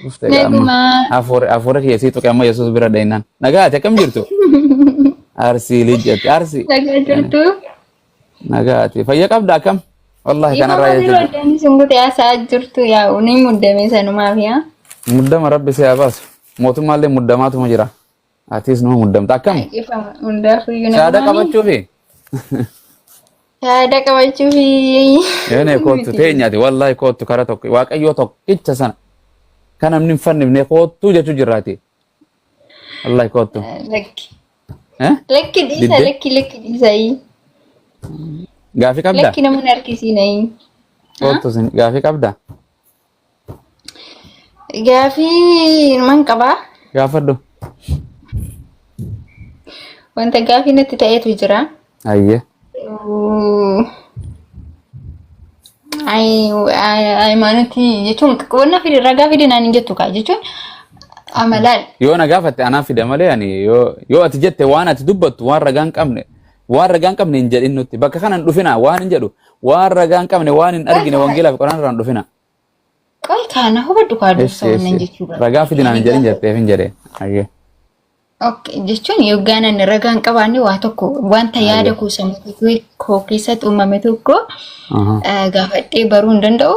Dhufte gaa amma. Nagumaa. Hafuura hafuura kiyya sii tuqe amma Yesuus bira dhaynaan. Nagaa ati akkam jirtu? Arsii lijjatti arsii. Nagaa jirtu. Nagaa ati fayya qabda akkam? Wallaahi Ifama kanarraa yeroo jechuudha. addaan isin gute haasa'aa jirtu yaa'u ni muddame sanumaaf yaa. Muddama rabbi si haa baasu. Mootummaallee muddamaatuma jira. Atis numa muddamta akkam? Ifama hundaafuyyuu Shaada nagumaani. qabachuufi? Shaada qabachuufi. Yoone koottu teenyaati wallaahi koottu kara tokko waaqayyoo tokkicha sana kan namni hin fannifne koottuu jechuu jirraati. Wallaahi koottu. Lakki. Eh? Lakki dhiisa Diddee? lakki lakki dhiisayii. Gaafii qabda? Lakki nama hin harkisiinayii. Koottu sin gaafii qabda? Gaafii man qabaa. Gaafadhu. Wanta gaafii natti ta'etu jira. Ayyee. Hayimaanotii jechuun wanna fide ragaa fide naan hin jettu kaa jechuun amalaan. Yoo na gaafatte anaa fida malee ani yoo yoo ati jette waan ati dubbattu waan ragaa hin qabne waan ragaa hin qabne hin jedhin nutti bakka kana hin dhufina waan hin jedhu waan ragaa hin qabne waan hin argine wangeelaa fi quraana irraa hin dhufina. Qoy kana hubadhu kaa dursa Eessi wannan eessi jechuu ragaa fidi naan hin jedhin barbaade. jetteef hin jedhe. Ayyee. Okay, jechuun yoggaan ani ragaa hin qabaanne waa tokko wanta yaada Ayyee. koo sammuu koo keessatti uumame tokko Aha. gaafadhee baruu hin danda'u.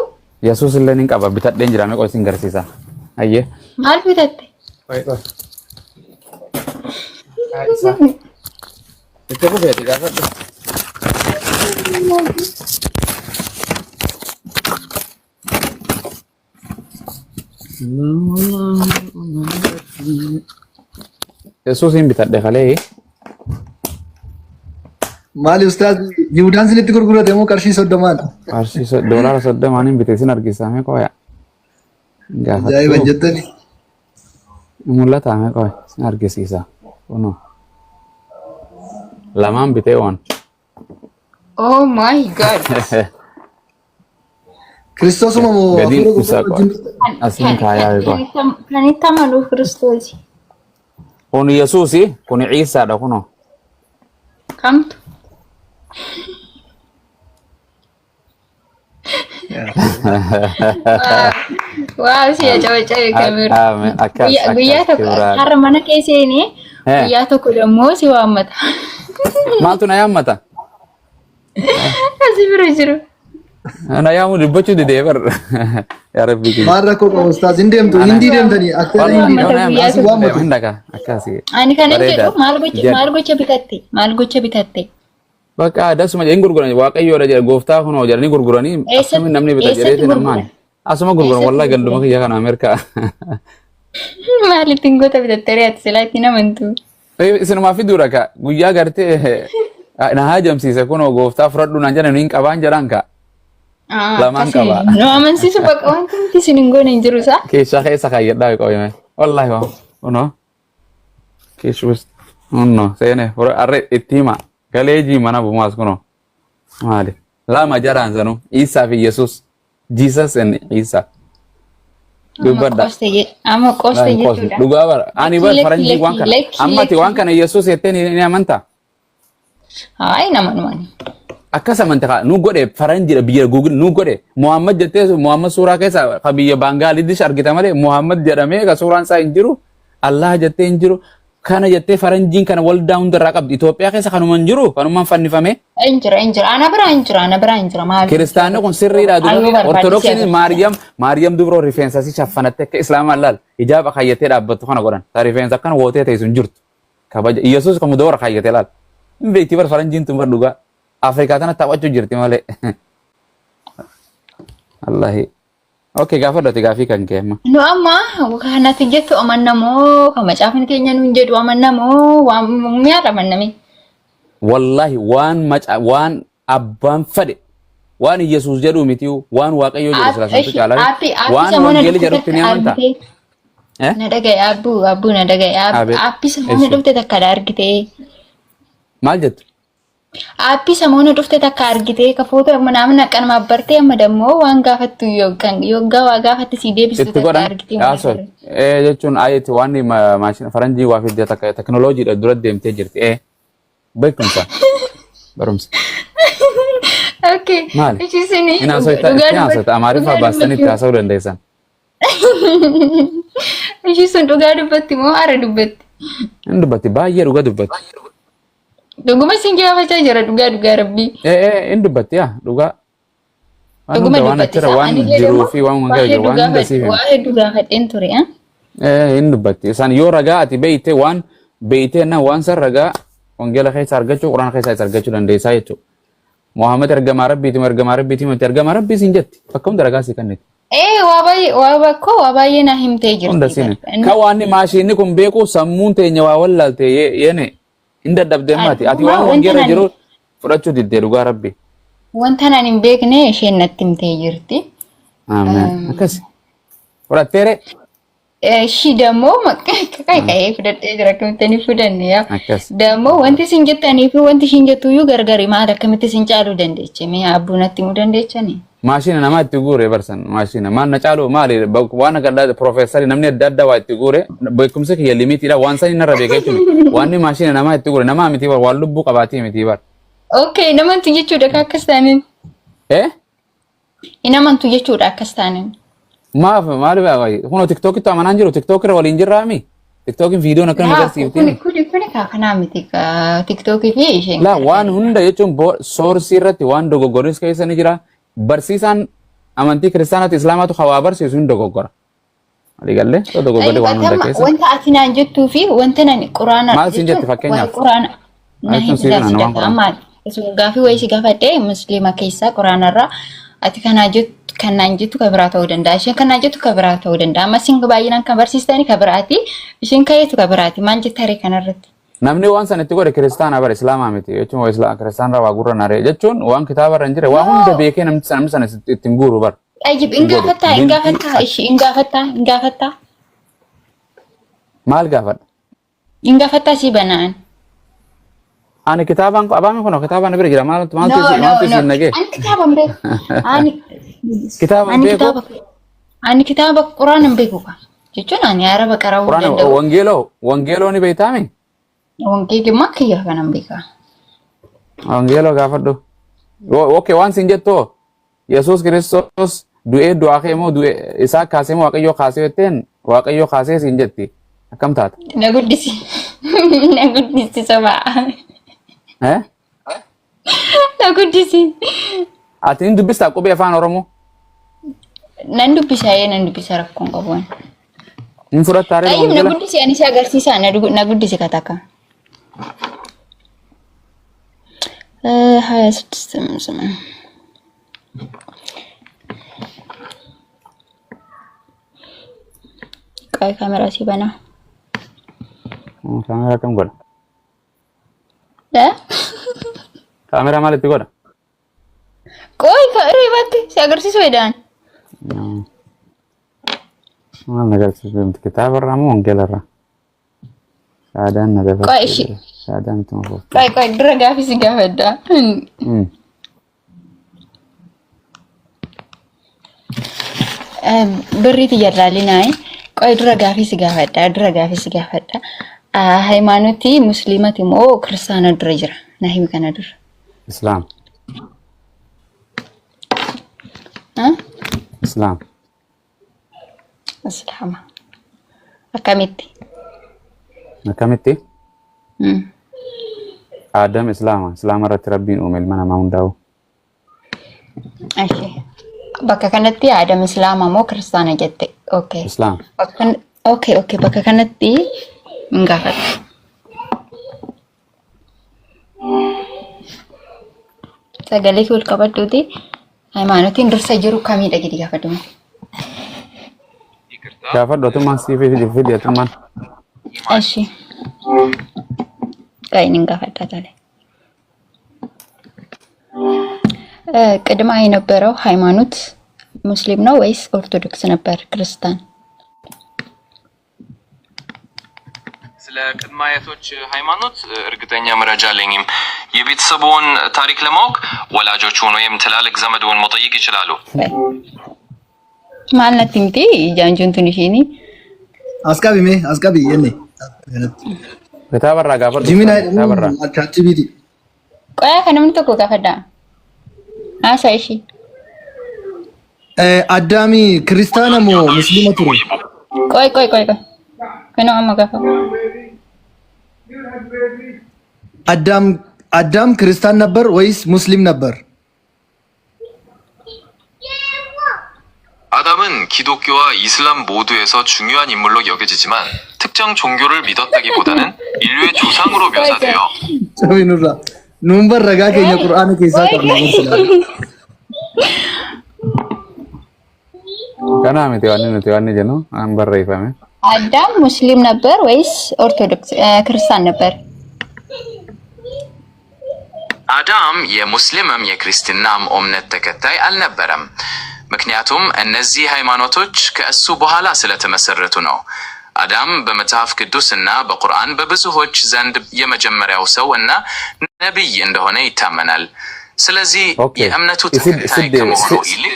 Yesuus illee ni qaba bitadheen jira meeqa isin garsiisa. Ayyee. Maal bitatte? Qoy qoy. Isaa. Itti fufeeti gaafadhu. Yesuusin bitadhe kalee. Maali ustaaz Yihudaan sinitti gurgurate moo qarshii 30n? Qarshii doolaara 30n hin bite isin argisiisa mee qoya. Ajaa'iba Gaafadhu. jettani. Mul'ata mee qoya isin argisiisa. Kunoo. Lamaan bitee waan. Oh my God. Kiristoosuma moo Gadiin hafuura isaa qulqulluu qo'a. wajjin bitte? Asiin kaayaa qo'a. Kan itti amanu Kiristoosi. Kun Yesuusi kun Ciisaadha kunoo. Kamtu? Waaw si acabacabe kameera. Aamen akkas Guyyaa akkas tokko kibraa. har'a mana kee seenee guyyaa tokko dammoo si waammata. Maaltu na yaammata? Asi bira jiru. Na yaamu dubbachuu didee bar. Yaa Rabbi kiyya. Maal rakkoo qaba ustaaz hin deemtu hindii deemtanii akka Wallahi hindii yoo na Guyyaa yaamu asii waammatu. hin dhagaa akkasi. Ani kanan Bareeda. jedhu maal gocha Jedha. maal gocha bitatte maal gocha bitatte. Bakka dasuma jedhanii gurguran waaqayyoodha jedha gooftaa kunoo jedhanii gurguranii Eessatti akkamiin namni bita eessatti jedheeti namaan gurguran? asuma gurguran Eessatti wallahi ganduma gurguran? kiyya kana Ameerikaa. Maal ittiin goota bitatte ree ati silaa ittiin amantu. Isinumaa fiduudha ka guyyaa gartee na haajamsiise kunoo gooftaa fudhadhu naan jedhan hin qabaan jedhaan ka lamaan Akkasii qaba. nu amansiisu bakka wanti nuti isin hin goone hin jiru isaa. Keessaa keessa kaayyadhaa qoyime wallahi waa kunoo keessuus kunoo seene arre itti hima galee jii mana bumaas kunoo maali lama jaraan sanuu Isaa fi Yesuus Jesus and Isa Amma dubbadha. qooste amma qooste jechuudha. Dhugaa bara ani Lakki bar lakki faranjii waan lakki kana lakki amma ati waan lakki. kana Yesuus jettee ni amantaa? Hayi nama nuwani. Akkas amanta kaa nu godhe faranjiidha biyya Google nu godhe Muhammad jettee Muhammad suuraa keessa ka biyya Baangaalidish argita malee Muhammad jedhamee ka suuraan isaa hin jiru Allah jettee hin jiru kana jettee faranjiin kana waldaa hundarraa qabdi Itoophiyaa keessa kanuma hin jiru kanumaan fannifame Hin jira hin jira ana biraa hin jira ana biraa hin jira maal. Kiristaanni kun sirriidha Ayuu dura barbaadisee Ortodoksiin agarsiisa. Maariyam Maariyam dubroo rifeensa si shaffanatte akka Islaamaa laal hijaaba kaayyatee dhaabbattu kana godhan ta rifeensa akkana wootee teessu hin jirtu kabaja Iyyasuus kan mudoora kaayyate laal hin beekti bar faranjiin tun bar dhugaa Afrikaa tana taphachuu jirti malee Allahi Okay gaafadhu ati gaafii kan kee amma Nu amma kanatti jettu amannamoo kan macaafni keenya nuun jedhu amannamoo waan maal amanname. Wallahi waan maca waan abbaan fadhe waan Iyyasuus jedhu miti waan Waaqayyoo jedhu silaa santu caalaa Aappii aappii waan samoona wangeelli dhufte jedhutti ni takka amantaa? argite. Eh? Na dhagaye aabbuu aabbuu na dhagaye Abeet. aappii samoona Eessi. dhufte takka argite. Maal jettu? Aappii samoona dhufte takka argite ka footoo namni akkanuma bartee amma dammoo waan gaafattu yookaan yoggaa waa gaafatte sii deebistu Itti takka godhan argite waan haasoo agarre. ee jechuun ayeeti waan maashina faranjii waa fidde takka teknooloojiidha dura deemtee jirti ee beekumsa barumsa. Okay. Maali? Ishi sini Hin haasofta dhugaa itti haasofta dubbachuu amaariffaa dhugaa baastanii itti dubbachuu haasa'uu dandeessan. Ishii sun dhugaa dubbatti moo ara dubbatti? Hin dubbatti baay'ee dhugaa dubbatti. Dhuguma sin gaafachaa jira dhugaa dhugaa rabbii. Ee ee hin dubbatti yaa dhugaa. Waan Dhuguma hunda waan dubbatti achirra isaa waan anillee jiruu immoo fi waan waa hunda jiru hedduu waan hunda siif gaafadhe hima. waa hedduu gaafadheen ture. Ah? Ee hin dubbatti. Isaan yoo ragaa ati beeyte waan beeyte na waan san ragaa wangeela keessa argachuu quraana keessa isa argachuu dandeessaa jechuudha. Muhammad ergamaa rabbiiti moo ergamaa rabbiiti miti ergamaa rabbii siin jetti bakka hunda ragaa sii kenniti. Ee waa baay'ee waa bakkoo waa baay'ee na himtee jirti. Hunda siin. bar. Ka waan maashinni kun beeku sammuun teenya waa wallaalte yeene hin dadhabdee maati. Ati waan Wanta wangeela nani- jiru fudhachuu diddee dhugaa rabbi. Wanta nani hin beekne isheen natti himtee jirti. Ameen. Akkas. Fudhatteere. Ishii dammoo qaqa'ee fudhadhee jira akkamitti ni fudhanne yaa. Akkas. Dammoo wanti isin jettanii fi wanti ishiin jettu iyyuu gargari maal akkamitti isin caaluu dandeeche mee abbuu natti himuu dandeechanii? Maashina namaa itti guure barsan maashina maal na caalu maali waan akka addaa piroofeesari namni adda addaa waa itti guure beekumsa kiyya limitiidha waan sanii narra beeka jechuun waan maashina namaa itti guure namaa miti bar waan lubbuu qabaatii miti bar. Okay, namantu jechuudha ka akkas taaniin. Eh Hin amantu jechuudha akkas taaniin. Maaf maali baay'ee kunoo tiktookitti amanaan jiru tiktook irra waliin jirraami tiktookiin viidiyoon akkana Laa, agarsiifti. kuni kuni kuni kaa kanaa miti ka tiktookii fi isheen. Laa waan hunda jechuun soorsii irratti waan dogoggoris keessa ni jira. Barsiisaan amantii kiristaanaatti islaamaatu hawaa barsiisu hin dogoggora. Walii gallee yoo dogoggorri waan hunda keessa. Wanta ati naan jettuu fi wanta nani quraana Maal siin jette fakkeenyaaf? Quraana na Maal hin siin ilaasi waan dhaga'a maal? Isin gaafii wayii si gaafadhee musliima keessaa quraanarraa ati kanaa jettu kan naan jettu kan biraa ta'uu danda'a. Isheen kan naan jettu kan biraa ta'uu danda'a. Amma isin baay'inaan kan barsiistani kan biraati. Isheen ka'eetu kan biraati. Maal jetta ree kanarratti? Namni waan san itti godhe kiristaana bara islaamaa miti jechuun waa islaa kiristaanarraa waa gurra naree jechuun waan kitaaba irra hin jirre waa hunda beekee namni sana namni sana ittiin guuru bara. Ayyib in gaafattaa in gaafattaa ishii in gaafattaa in gaafattaa Maal gaafadha? in gaafattaa sii banaan. Ani kitaabaan abaan kun kitaabaan bira jira maaltu maaltu No, no, maaltu no. isin nagee? Ani kitaaba hin beeku. Ani Kitaaba hin ani beeku? kitaaba ani kitaaba quraana hin beeku ka. Jechuun ani araba qara'uu hin Quraana danda'u. wangeeloo wangeeloo ni beektaami? Wangeelli immoo kiyya kana hin beeka. Wangeeloo gaafadhu. Okay waan siin jettu Yesuus Kiristoos du'ee du'aa ka'e moo du'e isaa kaasee moo Waaqayyoo kaasee jetteen Waaqayyoo kaasee siin jetti. Akkam taata? Na guddisi. Na guddisi sobaa. Eh? Na guddisi. Ati hin dubbistaa qubee afaan Oromoo? Nan dubbisa ee nan dubbisa rakkoon qabu. ani. Hin fudhattaa ree Tayyib na wangeela? guddisi ani si agarsiisa na na guddisi kataka. 26 ስምንት ቆይ ካሜራ ሲበና Kaameraa kam godha? እ? Kaameraa maalitti godha? ቆይ ከእሬ እባክህ ሲያገርሲሱ ሄዳን Maal na agarsiisu deemti? Kitaaba irraa moo wangeela irraa? Shaadaan na Qoy dabarse. ishi. Shaadaan ittuma fufte. ቆይ ቆይ dura gaafii si gaafadha Birrii tiyya irraa ቆይ dura gaafii si gaafadha dura gaafii si gaafadha ሃይማኖቲ musliimati moo kiristaana dura jira na himi kana dura Islaam. እ? Islaam. Islaama akkamitti Akkamitti? Aadam Islaama. Islaama irratti Rabbiin uume ilma namaa hundaa'u. Ashee. Bakka kanatti Aadam Islaama moo kiristaana jette? Okay. Islaam. Bakka kan okay okay bakka kanatti hin gaafadhu. Sagalee kee ol qabadhuuti hayimaanotiin dursa jiru kamidha jedhi gaafadhu. Gaafadhu atummaan sii fidi fidi atummaan. Ashee. Qayin hin gaafadha tole. ቅድማ የነበረው ሃይማኖት ሙስሊም ነው ወይስ ኦርቶዶክስ ነበር? ክርስቲያን? ስለ ቅድመ አያቶች ሃይማኖት እርግጠኛ መረጃ የለኝም። የቤተሰቡን ታሪክ ለማወቅ ወላጆቹን ወይም ትላልቅ ዘመድዎን መጠየቅ ይችላሉ። Maal natti himti jaanjuun tun ishiini? As qabi mee as qabi jenne. Kitaaba irraa gaafadhu. Jimina Kitaaba irraa. jedhamu ChatGPT. Qoyaa kan namni tokko gaafadha. Haasaa ishii. Addaami kiristaana moo musliima ture? ቆይ ቆይ ቆይ ቆይ Kunoo amma gaafa. Addaam Addaam ክርስቲያን ነበር ወይስ ሙስሊም ነበር? 아담은 기독교와 이슬람 모두에서 중요한 인물로 여겨지지만 특정 종교를 믿었다기보다는 인류의 조상으로 묘사돼요. Cabi nurraa. Nuun bar ragaa keenya Qur'aana keessaa qabna barsiisaa. Kanaa miti wanni nuti wanni jennu an barreeffame. አዳም ሙስሊም ነበር ወይስ ኦርቶዶክስ ክርስቲያን ነበር? አዳም የሙስሊምም የክርስትናም እምነት ተከታይ አልነበረም። ምክንያቱም እነዚህ ሃይማኖቶች ከእሱ በኋላ ስለተመሰረቱ ነው። አዳም በመጽሐፍ ቅዱስ እና በቁርአን በብዙዎች ዘንድ የመጀመሪያው ሰው እና ነቢይ እንደሆነ ይታመናል። ስለዚህ Okay. የእምነቱ Isin ተከታይ isin deebi ከመሆኑ ይልቅ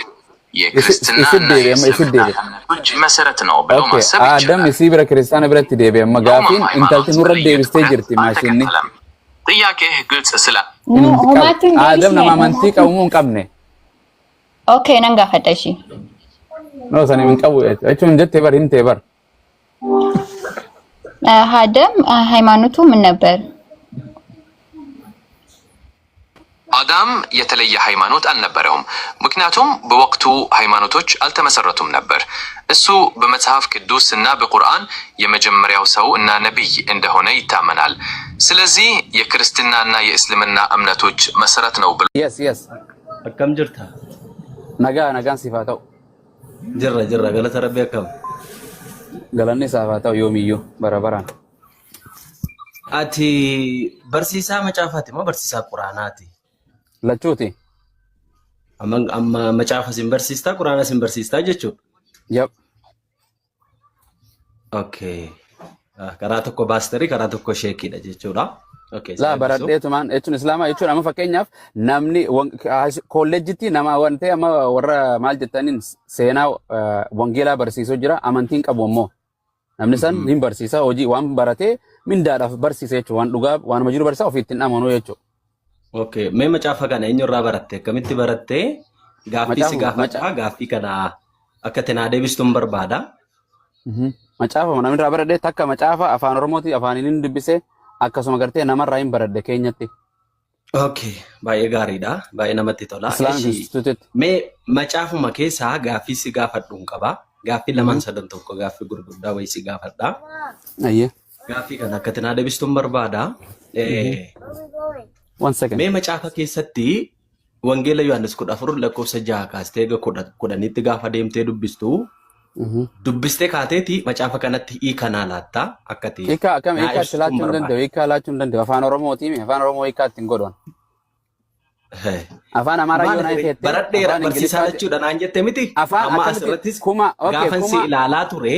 የክርስትና isin እና deebi amma isin የእስልምና deebi. እምነቶች መሰረት ነው ብሎ Okay. ማሰብ Adam ይቻላል። isii bira kiristaana biratti deebi amma ሆኖም gaafiin ሃይማኖት intalti nurra በልዩ deebistee ትኩረት jirti maashinni. አልተከተለም። ጥያቄህ ግልጽ ስለ No, Hin qabu. homaatu hin Adam deebisne. nama amantii qabu moo hin qabne? Okay, nan gaafadha ishii. No, sani hin qabu jechuun jettee bar himtee bar. አደም ሃይማኖቱ ምን ነበር? አዳም የተለየ ሃይማኖት አልነበረውም። ምክንያቱም በወቅቱ ሃይማኖቶች አልተመሰረቱም ነበር። እሱ በመጽሐፍ ቅዱስ እና በቁርአን የመጀመሪያው ሰው እና ነቢይ እንደሆነ ይታመናል። ስለዚህ የክርስትና እና የእስልምና እምነቶች መሰረት ነው ብሎ Yes, yes. Akkam jirta? Nagaa nagaan siif haa ta'u. Jirra jirra galata rabbii akkam. Galanni isaaf haa ta'u yoomiyyuu bara baraan. Ati barsiisaa macaafaati moo barsiisaa quraanaati? Lachuuti. Amma amma macaafa sin barsiistaa quraana sin barsiistaa jechuudha. Yep. Okay. Ah, karaa tokko paasterii karaa tokko sheekiidha jechuudha. Okay, si Laa eebbisu. baradheetumaan jechuun islaamaa jechuun amma fakkeenyaaf namni kolleejjitti nama waan ta'e amma warra maal jettaniin seenaa wangeelaa barsiisuu jira amantiin qabu ammoo namni san hin barsiisa hojii waan baratee mindaadhaaf barsiisa jechuudha waan dhugaa waanuma jiru barsiisa ofii ittiin amanuu jechuudha. Okay, mee macaafa kana eenyurraa baratte? Akkamitti baratte? Gaaffii si Macaafa maca gaafadha. Gaaffii kana akka ati naa deebistuun barbaada. Macaafa namni irraa baradhee takka macaafa afaan Oromooti afaaniin hin dubbise akkasuma gartee namarraa hin baradhe keenyatti Okay, baay'ee gaariidha. Baay'ee namatti tola. Islaamic Eshi Institute. mee macaafuma keessaa gaaffii si gaafadhuun qaba. Gaaffii lamaan sadan tokko gaaffii gurguddaa wayii si gaafadha. Ayyee. Gaaffii kana akka ati naa deebistuun barbaada. Eh, One second. Mee macaafa keessatti Wangeela Yohaannis 14 lakkoofsa 6 kaastee eega 10tti gaafa deemtee dubbistu dubbistee kaateeti macaafa kanatti hiika naa laatta akka ati Hiika akkam naa hiika itti ibsituun laachuu hin barbaada. danda'u hiika laachuu hin danda'u afaan Oromootii afaan Oromoo hiika ittiin godhan. Afaan Amaaraa yoo Maal naa feette baradheera afaan barsiisaa Ingiliffaati jechuudha naan jette miti afaan amma akkamitti asirrattis kuma okay gaafan si kuma ilaalaa ture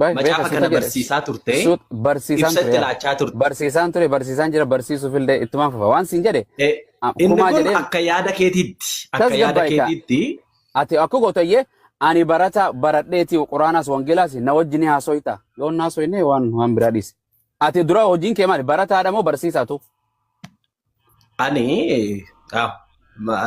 beeka macaafa suuta kana jedhe barsiisaa turte suut barsiisaan ibsa ture itti yaa laachaa turte. barsiisaan ture barsiisaan jira barsiisuuf illee ittumaan fufa waan siin jedhe Eh, Inni kumaa kun jedheen akka yaada keetiitti akka yaada tasgabbaa'e kaa keetiitti ati akka gootoyyee ani barata baradheeti quraanaas wangeelaas na wajjin haasoyta yoo na haasoyne waan waan biraa dhiise ati dura hojiin kee maali barataadha moo barsiisaatu ani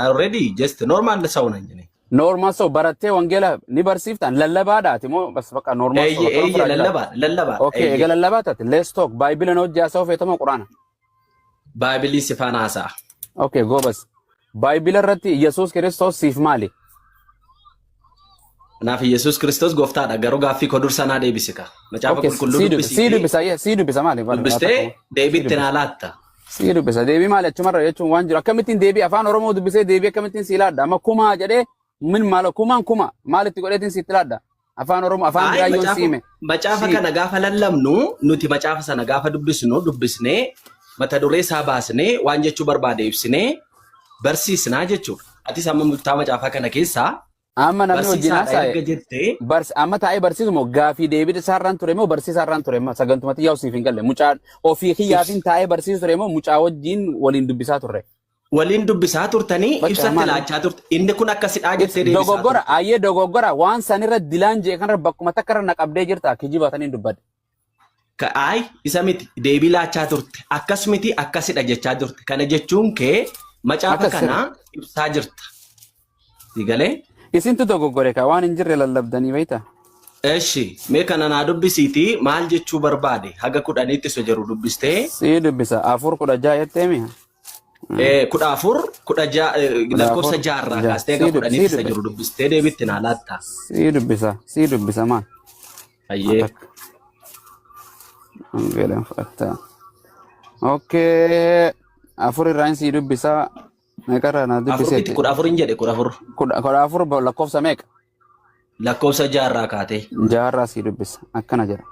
already just normal ሰው ነኝ እኔ። Normal ሰው barattee wangeela ni barsiiftan lallabaadha ati moo bas bakka normal ሰው Eeyye akkana eeyye furaa jiraata lallabaa lallabaa okay eeyye eega lallabaa taate let's talk baayibila na hojii haasa'uu feetamoo quraana baaybilii si faana haasa'a. Okay goobas baayibila irratti Yesuus Kiristoos siif maali Kanaaf Yesuus Kiristoos gooftaadha garuu gaaffii koo dursa naa deebisi ka. Macaafa Okay qulqulluu sii dubbisa sii dubbisiitii dubbisa sii dubbisa maali maali waa dubbistee takka sii deebiitti dubbisa naa laatta. sii dubbisa deebii maali achumarra jechuun waan jiru akkamittiin deebii afaan Oromoo dubbisee deebii akkamittiin sii laadda amma kumaa jedhee min maal kumaan kuma maalitti godheetiin siitti laadda afaan Oromoo afaan Ay biraa yoon macaafa siime macaafa sii kana gaafa lallabnu nuti macaafa sana gaafa dubbisnu dubbisnee mata duree isaa baasnee waan jechuu barbaade ibsinee barsiisnaa jechuudha. Atis amma murtaa macaafaa kana keessaa amma namni wajjin barsiisaadha haasa'e erga jettee amma taa'ee barsiisu moo gaafii deebii isaarraan ture moo barsiisaarraan ture moo sagantumatti yaa'u siif hin galle mucaa ofii ibs kiyyaafin taa'ee barsiisu ture moo mucaa wajjin waliin dubbisaa turre. waliin dubbisaa turtanii Bakka ibsatti maal laachaa turte inni kun akkasidhaa ibs jettee deebisaa dogoggora turte. ayyee dogoggora waan sanirra dilaan jee kanarra bakkuma takka irra na qabdee jirta kijibataniin dubbadde. Ay isa miti deebii laachaa turte akkas miti akkasidha jechaa turte kana jechuun kee macaafa Akkas kana sirri. ibsaa jirta. Si galee? Isintu dogoggore kaa waan hin jirre lallabdanii beektaa? Eshi, mee kana naa dubbisiitii maal jechuu barbaade haga 10tti isa jiru dubbistee. Sii dubbisa 4:16 jettee mi? 14 16 Kudha lakkoofsa afur 6rraa ja'a. kaastee haga Sii 10tti isa dubbisa. jiru dubbistee deebitti naa laatta. Sii dubbisa. Sii dubbisa maal? Hayyee. Takka. Wangeelaan fudhatta. Okay. 4 irraan sii dubbisa. Meeqarraa naa 4 miti dubbiseeti? 14 hin jedhe 14. 14 lakkoofsa meeqa? Lakkoofsa 6rraa kaatee. 6rraa sii dubbisa. Akkana jedha.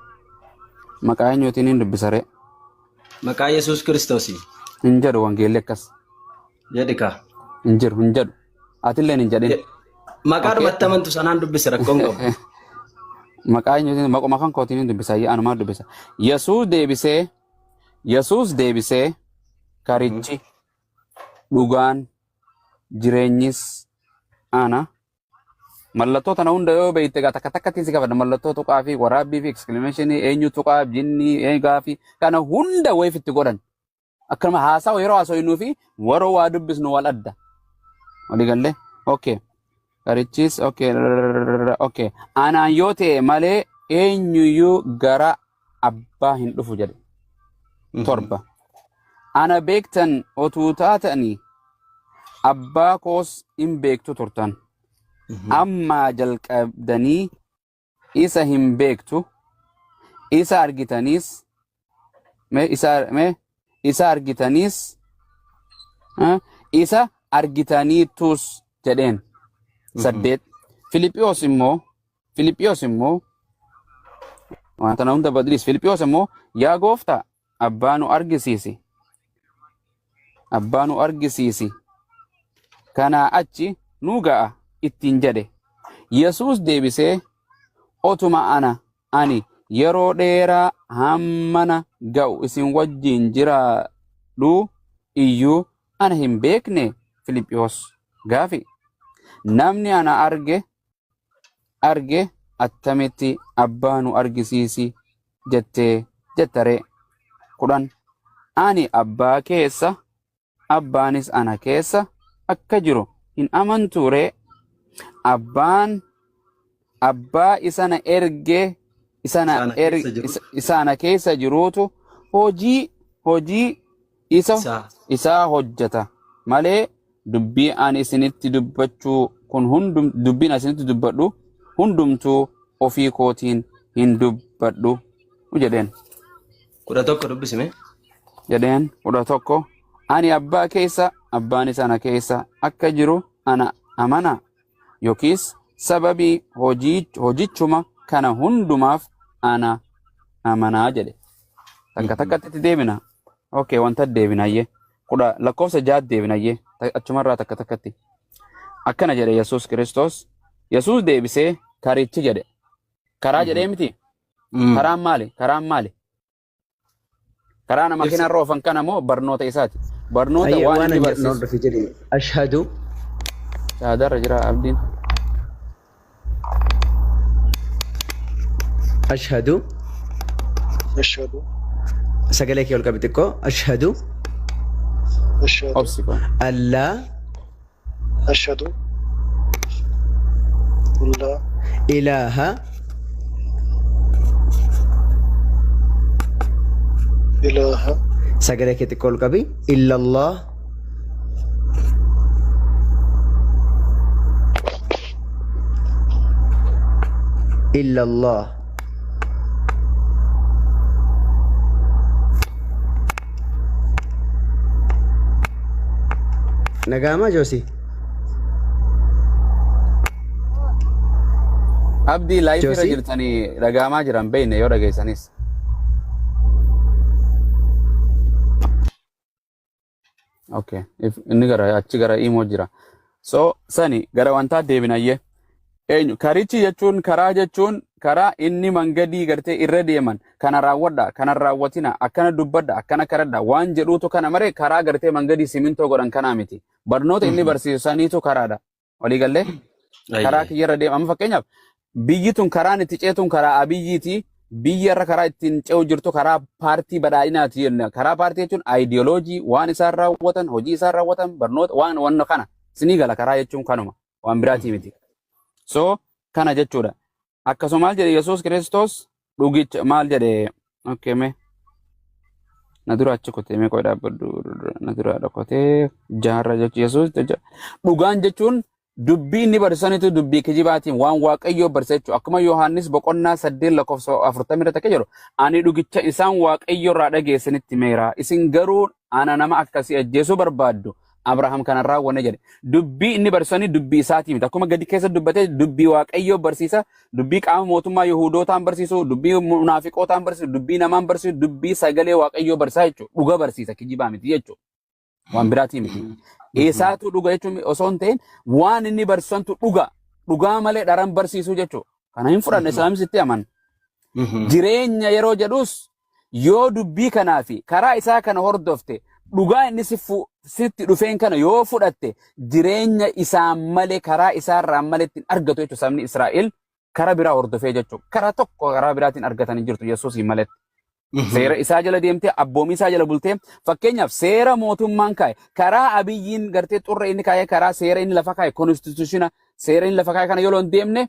Maqaa eenyuutiin hin dubbisa ree? Maqaa Yesuus Kiristoosii. Hin jedhu wangeelli akkas. Jedhi kaa. Hin jiru hin jedhu. Atilleen hin jedhin. Maqaa Okay. dhumatti amantu sanaan dubbisi rakkoon qabu. Maqaa eenyuutiin maquma kan kootiin hin dubbisa. Anumaa dubbisa. Yesuus deebisee karichi dhugaan jireenyis ana. Mallattoo tana hunda yoo beekte egaa takka takkatti si qabadha. Mallattoo tuqaa fi waraabbii fi exclamation eenyu tuqaa jinnii eegaa fi kana hunda wayiif itti godhan. Akkanuma haasawa yeroo haasofnuu fi yeroo waa dubbisnu wal adda. Walii gallee? Okay. Karichis okay. Okay. Anaan yoo ta'e malee eenyuyyuu gara abbaa hin dhufu jedhe. 7. Ana beektan otuu taatanii abbaa koos hin beektu turtan. Ammaa jalqabdanii isa hin beektu. Isa argitaniis mee isa mee isa argitaniis isa argitaniitus jedheen. 8. Filiphiyos immoo wanta na hunda badriis Filiphiyos immoo yaa gooftaa abbaa nu argisiisi. Abbaa nu argisiisi. Kanaa achi nu ga'a ittiin jedhe. Yesuus deebisee otuma ani yeroo dheeraa hammana ga'u isin wajjin jiraadhu iyyuu ana hin beekne Filiphiyos gaafi. Namni ana arge attamitti abbaa nu argisiisi jettee jettaree. 10. Ani abbaa keessa abbaanis ana keessa akka jiru hin amantuu ree? Abbaan abbaa isa na erge isa na Isa ana keessa jiru. isa ana keessa jiruutu hojii isa Isaa. isaa hojjeta malee dubbii ani isinitti dubbachuu kun hundum dubbiin ani isinitti dubbadhu hundumtuu ofii kootiin hin dubbadhu jedheen. 11 dubbisime. Jedheen 11 ani abbaa keessa abbaanis ana keessa akka jiru ana amana yookiis sababii hojichuma kana hundumaaf ana amanaa jedhe. Takka takkatti itti deebina. Okay, wanta deebinayyee. 10 lakkoofsa 6 deebinayyee. Achumarraa takka takkatti. Akkana jedhe Yesuus Kiristoos. Yesuus deebisee karichi jedhe. Karaa jedhee miti. Karaan maali? Karaan maali? Karaa nama Ibsa. makiinarra oofan kana moo barnoota isaati? Barnoota Ayyee waan waan inni an jedhu na barsiisu. hordofi jedhi. Ashhadu Shahaadarra jira abdiin. ashhadu Ashhadu sagalee kee ol qabi xiqqoo. Ashhadu ashhadu Obsi kun. allaa ashhadu la ilaaha ilaaha sagalee kee xiqqoo ol qabi illallah illallah. Nagaamaa Joosii? Abdii live irra Joosii? jirtanii dhagaamaa jiran beekne yoo dhageessanis. Okay. Inni gara achi gara imoo jira. So sani gara wantaa deebinayyee. Eenyu karichi jechuun karaa jechuun karaa inni mangadii gartee irra deeman kana raawwadha kana raawwatina akkana dubbadha akkana karadha waan jedhuutu kana maree karaa gartee mangadii simintoo godhan kanaa miti. Barnoota inni barsiisu saniitu karaadha. Walii gallee karaa kiyyarra deema. Amma fakkeenyaaf biyyi tun karaan itti ceetun karaa Abiyyiiti. Biyya irra karaa ittiin ce'u jirtu karaa paartii badhaadhinaati jenna. Karaa paartii jechuun aayidiyooloojii waan isaan raawwatan, hojii isaan raawwatan, barnoota waan wanna kana. Sinii gala karaa jechuun kanuma. Waan biraatii miti. So kana jechuudha. Akkasuma maal jedhe Yesuus Kiristoos dhugicha maal jedhe? Okay, mee na dura achi kutee, mee qoy dhaabbadhu, na dura dhokotee jaarra jechuun Yesuus dhugaan jechuun dubbii inni barsiisanitu dubbii kijibaatiin waan Waaqayyoo barsiisa jechuudha. Akkuma Yohaannis boqonnaa 8 lakkoofsa 40 irratti akka jedhu, ani dhugicha isaan Waaqayyo irraa dhageessanitti meera. Isin garuu ana nama akkasii ajjeesuu barbaaddu. Abrahaam kana raawwanne jedhe. Dubbii inni barsiisanii dubbii isaatii miti. Akkuma gadi keessa dubbatee dubbii Waaqayyoo barsiisa. Dubbii qaama mootummaa Yihudootaan barsiisu, dubbii munaafiqootaan barsiisu, dubbii namaan barsiisu, dubbii sagalee Waaqayyoo barsiisa jechuudha. Dhuga barsiisa, kijibaa miti jechuudha. Waan biraatii miti. Isaatu dhuga jechuun osoo hin ta'in waan inni barsiisantu dhuga. Dhugaa malee dharan barsiisuu jechuudha. Kana hin fudhanne, Islaamis itti amana. Jireenya yeroo jedhus yoo dubbii kanaa fi karaa isaa kana hordofte, dhugaa inni sitti dhufeen kana yoo fudhatte, jireenya isaan malee karaa isaarraa malee ittiin argatu jechuudha. Sabni Israa'el karaa biraa hordofee jechuudha. Karaa tokko karaa biraatiin argatanii jirtu Yesuusiin maletti. Seera isaa jala deemtee, abboomii isaa jala bultee, fakkeenyaaf seera mootummaan kaa'e, karaa Abiyyiin gartee xurre inni kaa'e, karaa seera inni lafa kaa'e, constitution seera inni lafa kaa'e kana yoo hin deemne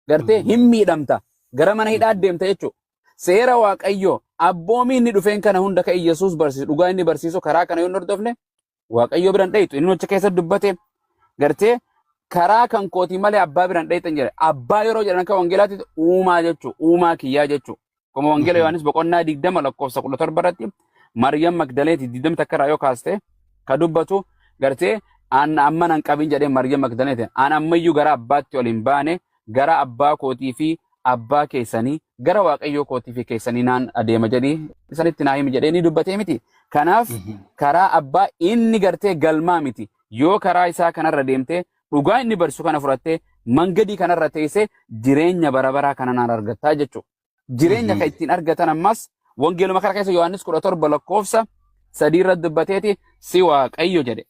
gartee hin miidhamta, gara mana hidhaa deemta jechuudha. Seera Waaqayyoo, abboomii inni dhufeen kana hunda kan Yesuus barsiisu, dhugaa inni barsiisu, karaa kana yoo hin hordofne Waaqayyoo biran dhayitu. Inni achi keessa dubbate gartee karaa kan kootii malee abbaa biran dhayitan jedhe. Abbaa yeroo jedhan akka wangeelaatti uumaa jechuudha. Uumaa kiyyaa jechuudha. Akkuma wangeela Yohaannis boqonnaa 20 lakkoofsa 17 irratti Maryam Magdaleeti 21 irraa yoo kaaste ka dubbatu gartee an amma nan qabin jedhee Maryam Magdaleeti an ammayyuu gara abbaatti ol hin baane, gara abbaa kootii fi abbaa keessanii, gara Waaqayyoo kootii fi keessanii naan adeema jedhii isanitti naa himi jedhee ni dubbatee miti. Kanaaf karaa abbaa inni gartee galmaa miti. Yoo karaa isaa kanarra deemtee, dhugaa inni barsiisu kana fudhattee, mangadii kanarra teessee, jireenya bara baraa kana naan argattaa jechuudha. Jireenya kan ittiin argatan ammas wangeeluma kana keessa Yohaannis 17 lakkoofsa 3 irra dubbateeti si Waaqayyo jedhe.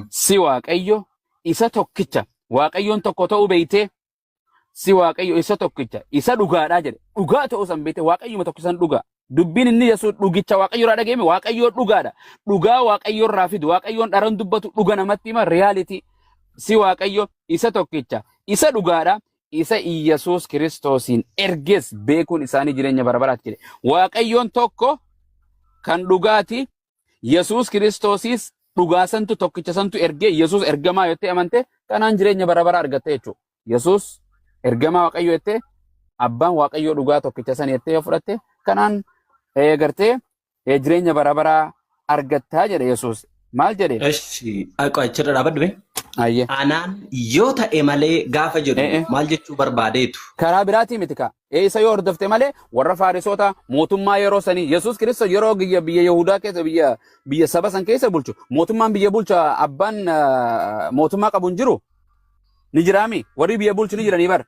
Si Waaqayyo isa tokkicha, Waaqayyoon tokko ta'uu beeytee, si Waaqayyo isa tokkicha isa dhugaadhaa jedhe. Dhugaa ta'uu san beeytee, Waaqayyuma tokko san dhugaa. Dubbiin inni Yesuus dhugicha Waaqayyo irraa dhaga'ame, Waaqayyo dhugaadha. Dhugaa Waaqayyo irraa fidu, Waaqayyoon dharan dubbatu, dhuga namatti hima, reality. Si Waaqayyo isa tokkicha isa dhugaadha. Isa Iyyasuus Kiristoosiin erges beekuun isaanii jireenya bara baraati jedhe. Waaqayyoon tokko kan dhugaati. Yesuus Kiristoosis dhugaa santu tokkicha santu ergee. Yesuus ergamaa jettee amante, kanaan jireenya bara baraa argatte jechuudha. Yesuus ergamaa Waaqayyoo jettee, abbaan Waaqayyoo dhugaa tokkicha san jettee yoo fudhatte, kanaan gartee jireenya bara baraa argattaa jedhe Yesuus. Maal jedhe? Eshi, achirra dhaabadhu mee. Ayyee. Anaan yoo ta'e malee gaafa jedhu maal jechuu barbaadeetu? Karaa biraatii miti kaa. Isa yoo hordofte malee, warra Faarisoota mootummaa yeroo sanii, Yesuus Kiristoos yeroo biyya Yihudaa keessa, biyya saba san keessa bulchu, mootummaan biyya bulcha abbaan mootummaa qabu hin jiru. Ni jiraami, warri biyya bulchu ni jiranii bar.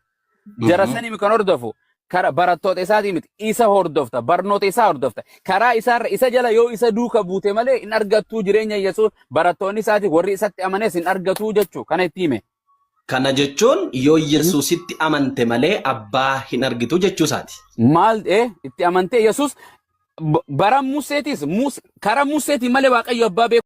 Jara sanii kan hordofu kara barattoota isaatii miti, isa hordofta, barnoota isaa hordofta, karaa isaarra isa jala yoo isa duuka buute malee hin argattuu jireenya. Yesuus barattoonni isaatii warri isatti amanes hin argatuu jechuu kana itti hime. Kana jechuun yoo Yesuusitti amante malee abbaa hin argitu jechuu isaati. Maal itti amantee Yesuus bara Museetis karaa Museetiin malee Waaqayyo abbaa beeku.